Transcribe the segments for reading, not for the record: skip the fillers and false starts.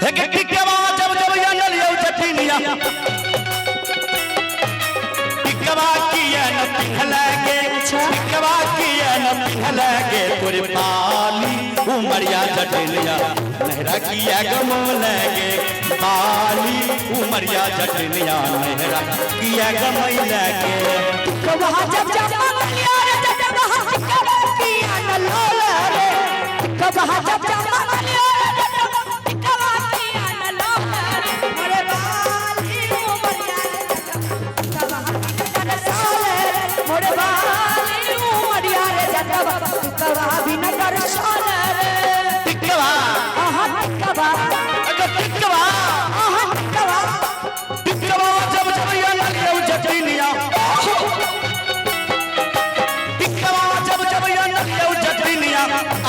हे गे टिकवा जब जब अनलियौ जटिनिया, टिकवा किया न पिघल गे, टिकवा किया न पिघल गे, तोरे पाली उमरिया जटिनिया नहरा किया गमोल गे, बाली उमरिया जटिनिया नहरा किया गमैल गे। टिकवा जब जब मंगलिया रे जटवा, टिकवा किया न लोल रे, टिकवा जब जब मंगलिया रे जटवा, टिकवा किया न लोल रे, मोरे बाली उमरिया रे जटवा, टिकवा बिन दरसाल रे, मोरे बाली उमरिया रे जटवा, टिकवा बिन दरसाल रे। टिकवा आहा टिकवा, अगर टिकवा, आहा टिकवा, टिकवा जब जब अनलियौ जटिनिया, टिकवा जब जब अनलियौ जटिनिया,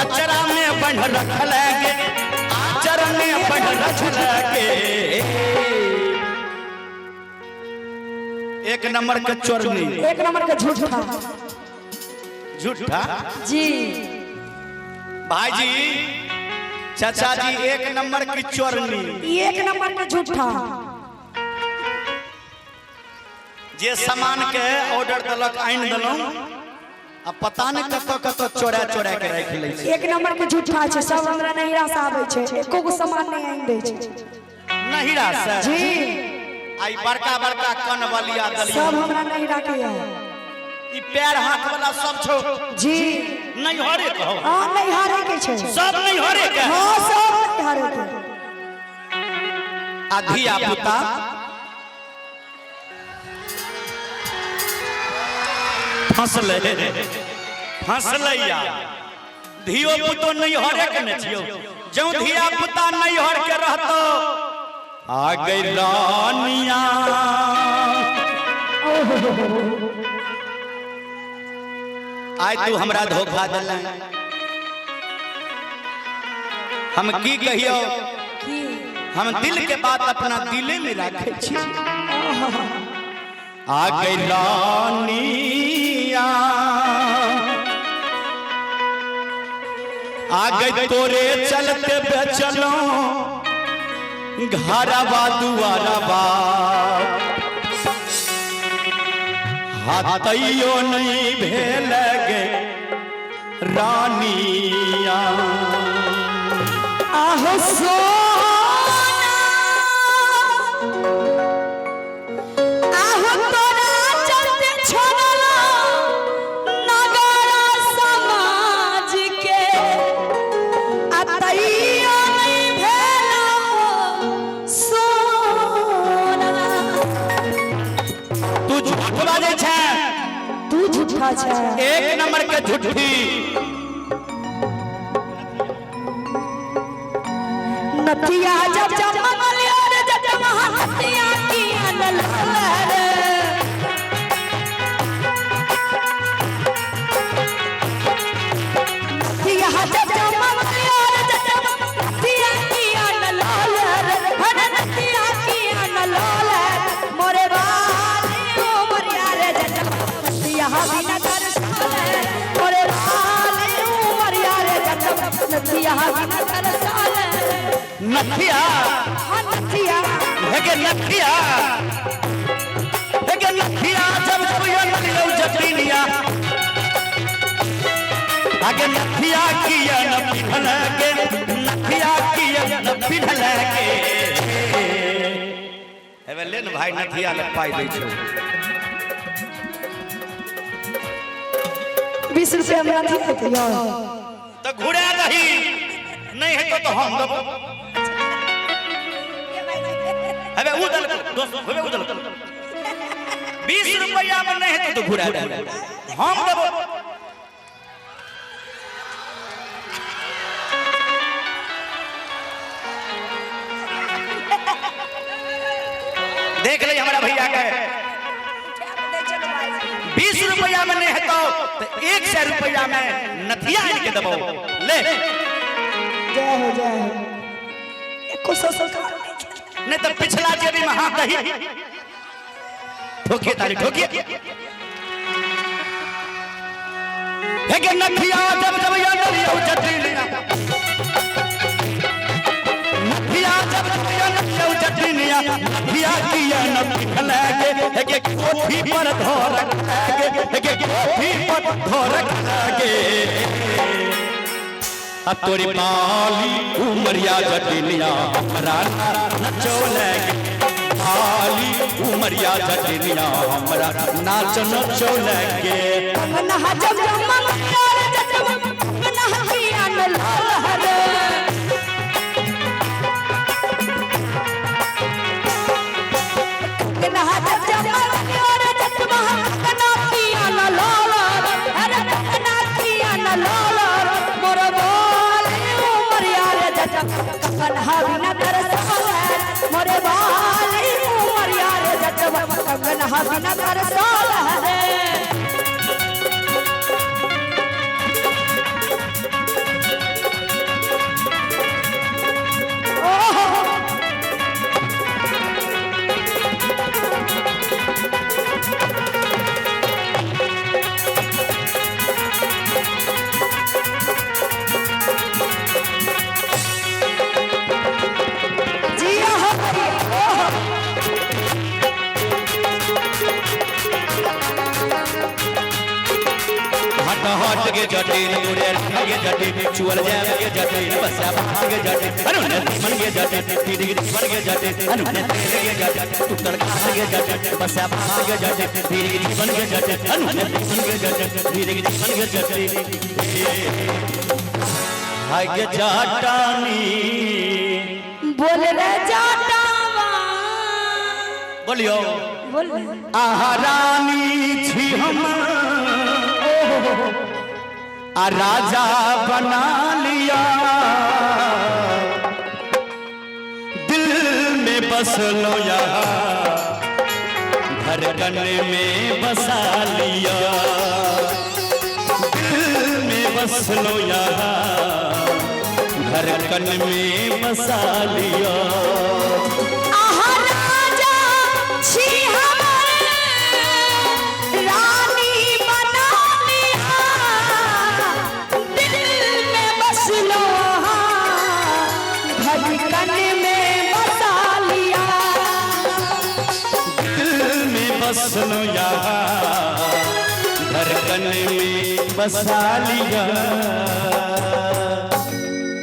अचरा में बंध रखल गे, आचर में बंध रखल गे। एक नंबर के चोरनी, एक नंबर के झूठा झूठा जी। भाई जी, चाचा जी, एक नंबर की चोरनी, एक नंबर के झूठा। जे सामान के ऑर्डर देलक आनि देलहुँ, आ पता नहि कतऽ कतऽ चोरा चोरा के राखि लै छै। एक नंबर के झूठा छै, सब हमरा नैहरा से आबै छै, एको गो सामान नहि आनि दै छै। नहिरा से जी। आई बड़का बड़का कन बलिया दलिया सब हमरा नैहरा के है। ई पैर हाथ वाला सब छौ जी। नैहरे कहो। हाँ, नैहरे के छै। सब नैहरे के। हाँ, सब नैहरे के। आ धिया पुता फसलै फसलैया, धियो पुतो नैहरे के ने छियौ, जौं धिया पुता नैहर के रहतो। आ गई रानिया, आइ तू हमरा धोखा देला, हम की कहियो? की? हम दिल के बात अपना दिले में राखे छी। आ गई रानिया, आ गई, तोरे चलते बेचलो घरवा दुआरवा, हाथैयो नहीं भेल गे रानिया। आहो सोना, आहो तोरा चलते छोड़लो नगर समाज के, आ तैयो नहीं भेलो सोना। तू झूठ बाजै छै। तू झूठा छै। एक नंबर के झूठी। नथिया जब जब मंगलिया रे जब नथिया किया न लाल रे, नथिया जब जब मंगलिया रे जब नथिया किया न लाल रे, हर नथिया किया न लाल रे, मोरे बाली उमरिया रे जब नथिया बिना दरसाल रे, मोरे बाली उमरिया रे जब नथिया बिना दरसाल रे। नथिया, हाँ, नथिया। हेगे नथिया, हेगे नथिया जब जब ये नलियौ जटिनिया, आगे नथिया किया न पिघल के, नथिया किया न पिघल के। हेबे ले ने भाई, नथिया ले पाई दै छौ। 20 रुपया में नथिया हेतै यौ? तऽ घुरा दही, नहीं हेतौ तऽ हम देबौ। हेबे उ देलकौ दोस्त, हेबे उ देलकौ। 20 रुपया में नहीं हेतौ तऽ घुरा दे, हम देबौ। देख ले हमरा भैया के, 20 रुपया में नहीं हेतौ तो 100 रुपया में नथिया आनि के देबौ, ले। जय हो, जय हो, एको सौ सरकार नहीं खेलकै। नहीं तो पिछला जेबी में हाथ दही, ठोकिए ताली, ठोकिए। हे गे नथिया जब जब या नलियौ जटिलिया, नथिया जब नथिया किया न पिघले गे, हे गे कोठी पर धोरक गे, हे गे कोठी पर धोरक गे। आ तोरी बाली उमरिया जटिनिया हमरा नचो लगे, बाली उमरिया जटिनिया हमरा नाच नचो लगे। कंगना जब जब मंगलिया रे जटवा, कंगना किया न लाल हरे। कंगना जब जब मंगलिया रे जटवा, कंगना किया न लाल हरे। अरे कंगना किया न लाल हरे, मोर बाली उमरिया रे जटवा, कंगना बिना तरसोल रे, मोर बाली उमरिया रे जटवा, कंगना बिना तरसोल रे। जिया हो भैया, ओहो। हट हट के जटिन दूरे गे जटिन, चुअल जाम गे जटिन, बसा भाग गे जटिन, अनु मन गे जटिन, दीदी गे मन गे जटिन, अनु तेरे गे जटिन, टुकड़ खास गे जटिन, बसा भाग गे जटिन, दीदी गे मन गे जटिन, अनु मन गे जटिन, दीदी गे मन गे जटिन। हाय गे जाटानी बोल रे जाटावा, बोलियो बोल। आहा रानी छी हम आ राजा बना लिया, दिल में बस लो यहाँ, धड़कन में बसा लिया, दिल में बस लो यहाँ, धड़कन में बसा लिया। आहा राजा छी हमर, रानी बना लिया, दिल में बस लो धड़कन में बसा लिया, दिल में बस लो यहाँ, धड़कन में बसा लिया।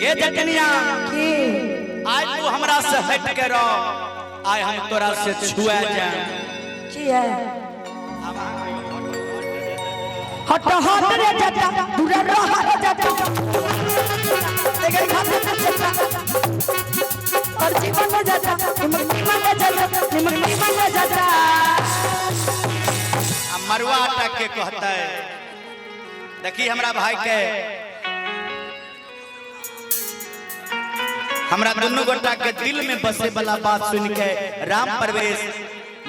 गे जटनिया की आज तू हमरा से हट के रह, आय हम तोरा से छुआ जाए। की है हट हट रे जटा, दूर रह रे जटा, एकर खातिर जटा और जीवन में जटा, निमक निमक में जटा, निमक निमक में जटा। आ मरुआ आटा के कहता है, देखी हमरा भाई के, हमरा दोनों गोटा के दिल में बसे वाला बात सुन के राम परवेश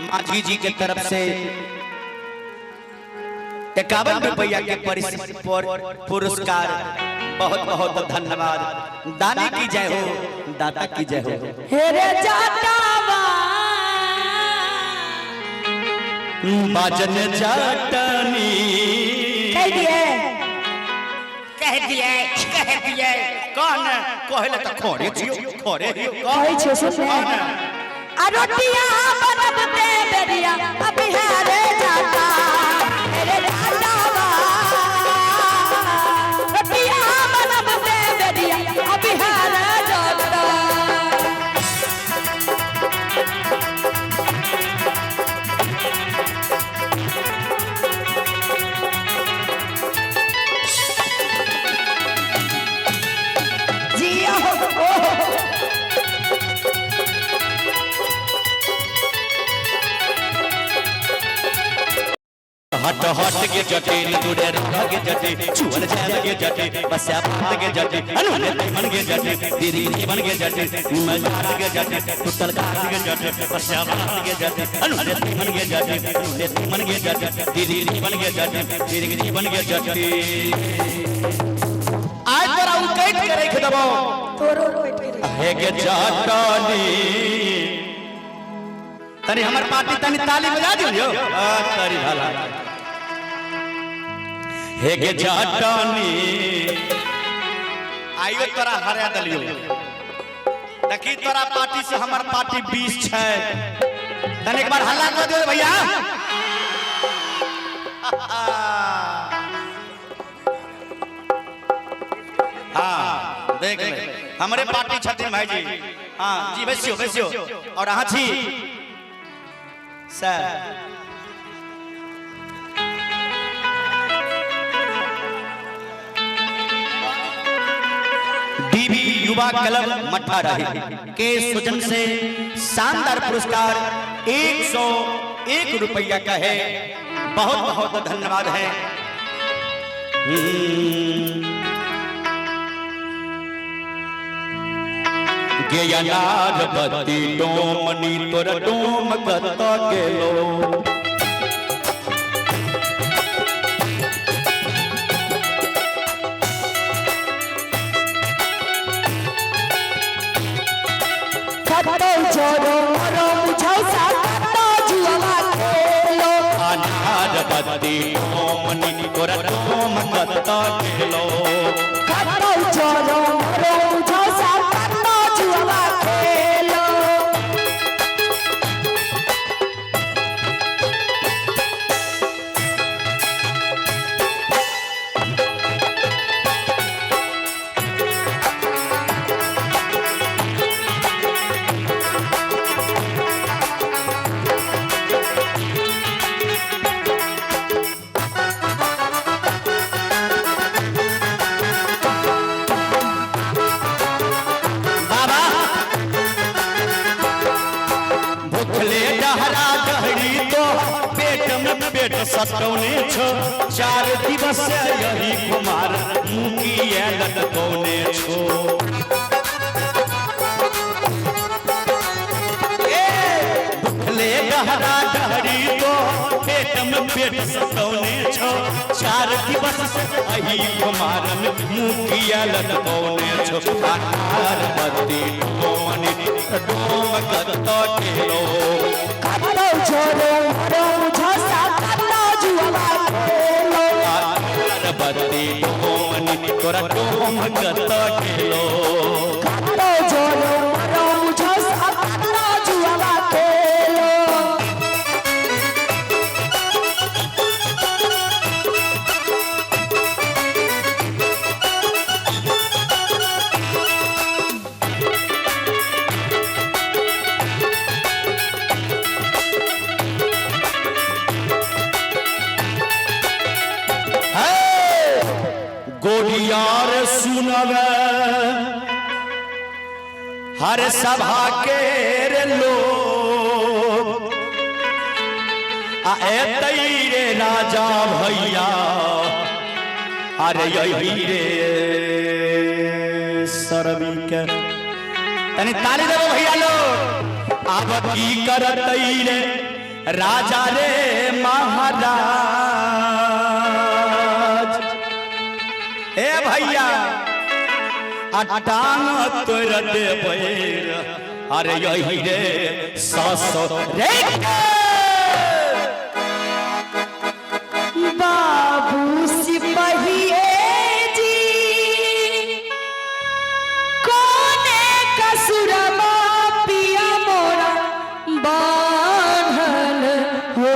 माझी जी के तरफ से 51 रुपया के पुरस्कार, बहुत बहुत धन्यवाद। दानी की जय हो, दाता की जय हो। हे रे जाटावा बाजन जाटनी कह दिए, कह दिए, कह दिए कौन कहले त खोरे छियो, खोरे हियो। कहै छियो सुन ले। आ रोटिया बनबते बेरिया अभी है रे जाटा, रे जाटावा, रोटिया बनबते बेरिया अभी है रे जाटा। जिया हो, ओहो। हट हट के जटिन दूरे रह के जटिन, चुअल जाम के जटिन, बस्या भात के जटिन, अनु मन के जटिन, दीदी जीवन के जटिन, निमन के जटिन, टुटल घाट के जटिन, बस्या भात के जटिन, अनु मन के जटिन, अनु मन के जटिन, दीदी जीवन के जटिन, दीदी जीवन के जटिन। आज तोरा उकैट के रख देबो, तोरो बैठे रही। हे के जाटनी तनी हमर पार्टी तनी ताली बजा दियो। आ तारी भला हे गे जाटनी आइयो तोरा हरा दलियो। देखी तोरा पार्टी से हमर पार्टी 20 छै। तने एक बार हल्ला कर दियो भैया। हाँ देख ले हमारे पार्टी छथिन भाई जी। हाँ जी बैसियो बैसियो। और अहाँ छी सर। डीबी युवा क्लब मट्ठा के सुजन से शानदार पुरस्कार 101 रुपया का है। बहुत बहुत धन्यवाद है। गेयनार बत्ती डोमनी तोर डोम कत गेलो। कतौ छोरो मोरो मुझौसा कतौ जुआ खेलो। अनार बत्ती डोमनी तोर डोम कत गेलो। कतौ छोरो मोरो मुझौसा कतौ जुआ खेलो। बाबा भूखले डहरा डहरी तो पेट में पेट सटौने छो। 4 दिवस यही कुमार मुकिया लटकौने छो। भूखले डहरा डहरी तो पेट में पेट सटौने छो। 4 दिवस यही कुमार मुकिया लटकौने छो। अनार बत्ती डोमनी डोम कत गेलो। कतौ छोरो मोरो मुझौसा कतौ जुआ खेलो। अनार बत्ती डोमनी तोरा डोम कत गेलो। कतौ छोरो मोरो मुझौसा कतौ जुआ खेलो। गोडियार सुनवे हर सभा के रे लोग। आ एतै रे राजा भैया अरे यही रे सरबी के। तनी ताली देबो भैया लोग। अब की करतै रे राजा रे महाराज। ए भैया टांग तोड़ देबै अरे यही रे ससुर रे। बाबू सिपहिए जी कोने कसुरबा पिया मोरा बान्हल हो।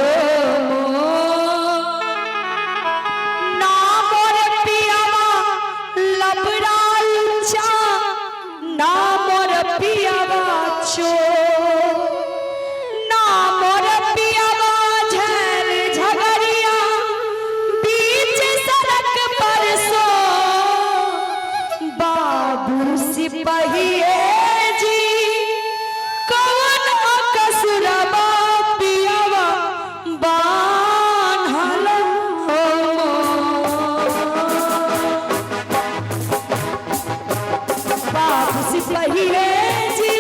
ना मोर पियावा लबड़ा ऊंचा ना मोर पियावा चोर। ना मोर पियावा झल झगड़िया बीच सड़क पर सो। बाबू सिपहिए जी कौन कसुरबा पियावा बान्हल हो। बाबू सिपहिए जी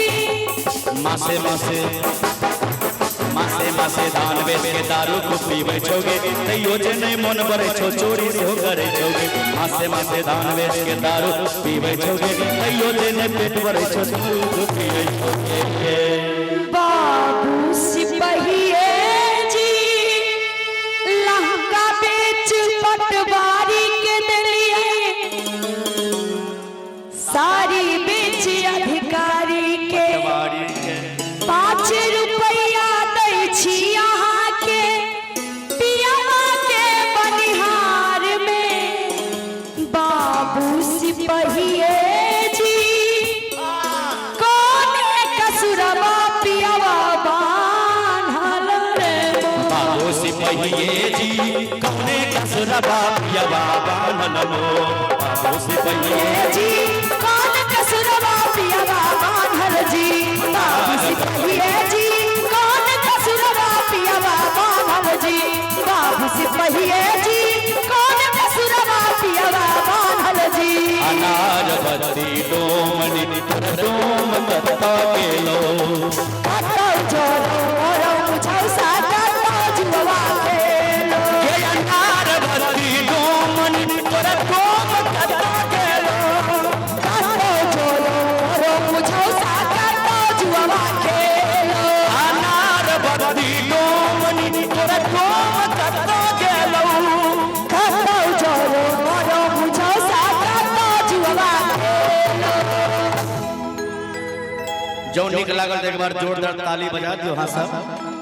मासे मासे मासे मासे धान बेच के दारू को पीबै छोगे तैयो जे नहीं मन भरै छो चोरी सेहो करै छोगे। मासे मासे धान बेच के दारू पीबै छोगे तैयो जे नहीं पेट भरै छो दारू को पीबै छोगे। बाबू सिपहिए जी लहंगा बेच पटवारी के देलिए सारी बेच अधिकारी के। 5 रुपया सिपहिए जी, कौने कसुरबा पियवा बान्हल मो। बाबू सिपहिए जी, कौन कसुरवा पियवा बान्हल जी। बाबू सिपहिए जी, कौन कसुरवा पियवा बान्हल जी। बाबू सिपहिए जी, कौन कसुरवा पियवा बान्हल जी। अनार बत्ती डोमनी तोर डोम कत्ता गेलो। कतौ जोरो मोरो मुझौसा कतौ जुआ खेलो। गे अनार बत्ती डोमनी तोर डोम कत्ता गेलो। कतौ जोरो मोरो मुझौसा कतौ जुआ खेलो। अनार बत्ती डोमनी तोर डोम कत्ता गेलो। कतौ जोरो मोरो मुझौसा कतौ जुआ खेलो। जो निक लागल तो एक बार जोरदार ताली बजा दियो। हाँ सब।